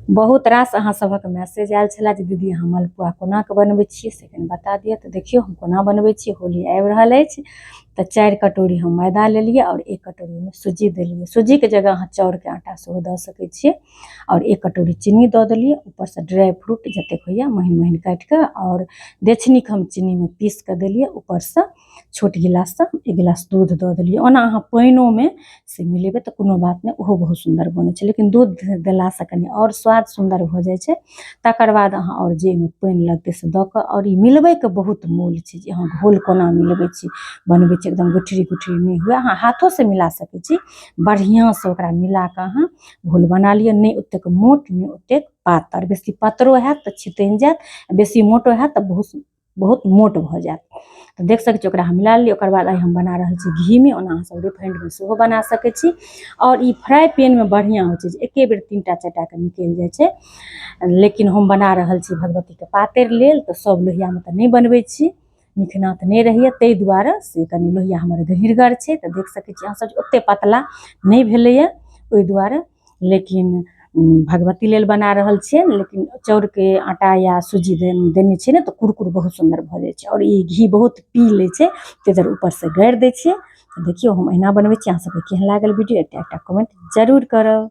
बहुत रास अहाँ सभक मैसेज आयल छलै जे दीदी अहाँ मलपुआ कोना कऽ बनबै छियै से कनि बता दिअ। तऽ देखियौ हम कोना बनबै छियै। होली आबि रहल अछि तऽ 4 कटोरी हम मैदा लेलियै आओर 1 कटोरीमे सूजी देलियै। सूजीके जगह अहाँ चाउरके आटा सेहो दऽ सकै छियै। आओर 1 कटोरी चीनी दऽ देलियै, ऊपरसँ ड्राइ फ्रूट जतेक होइए महीन महीन काटि कऽ, आओर देछनीके हम चीनीमे पीस कऽ देलियै, ऊपरसँ छोट गिलाससँ 1 गिलास दूध दऽ देलियै। ओना अहाँ पानिओमे से मिलेबै तऽ कोनो बात नहि, ओहो बहुत सुन्दर बनै छै, लेकिन दूध देलासँ कनि आओर स्वाद सुन्दर भऽ जाइ छै। तकर बाद अहाँ आओर जे ओहिमे पानि लगतै से दऽ कऽ, आओर ई मिलबैके बहुत मोल छै जे अहाँ घोल कोना मिलबै छी, बनबै छी, एकदम गुठरी गुठरी नहि हुए। अहाँ हाथोसँ मिला सकै छी, बढ़िआँसँ ओकरा मिला कऽ अहाँ घोल बना लिअ, नहि ओतेक मोट नहि ओतेक पातर। बेसी पातरो हैत तऽ छितनि जायत, बेसी मोटो हैत तऽ बहुत बहुत मोट भऽ जायत। तऽ देख सकै छी ओकरा हम मिला लेलियै। ओकर बाद आइ हम बना रहल छी घीमे, ओना अहाँ सब रिफाइंडमे सेहो बना सकै छी। आओर ई फ्राई पेनमे बढ़िआँ होइ छै जे एके बेर 3टा 4टाके निकलि जाइ छै। लेकिन हम बना रहल छी भगवतीके पातरि लेल, तऽ सब लोहियामे तऽ नहि बनबै छी, निखना तऽ नहि रहैए, ताहि दुआरे से कनि लोहिया हमर गहींरगर छै। तऽ देख सकै छी अहाँ सब जे ओतेक पतला नहि भेलैए ओहि दुआरे, लेकिन भगवती लेल बना रहल छियै। लेकिन चाउरके आटा या सूजी देने छियै ने तऽ कुरकुर बहुत सुन्दर भऽ जाइ छै। आओर ई घी बहुत पी लै छै, ताहि दुआरे ऊपरसँ गाड़ि दै छियै। देखियौ हम एहिना बनबै छी। अहाँ सबके केहन लागल वीडियो एकटा एकटा कमेंट जरूर करब।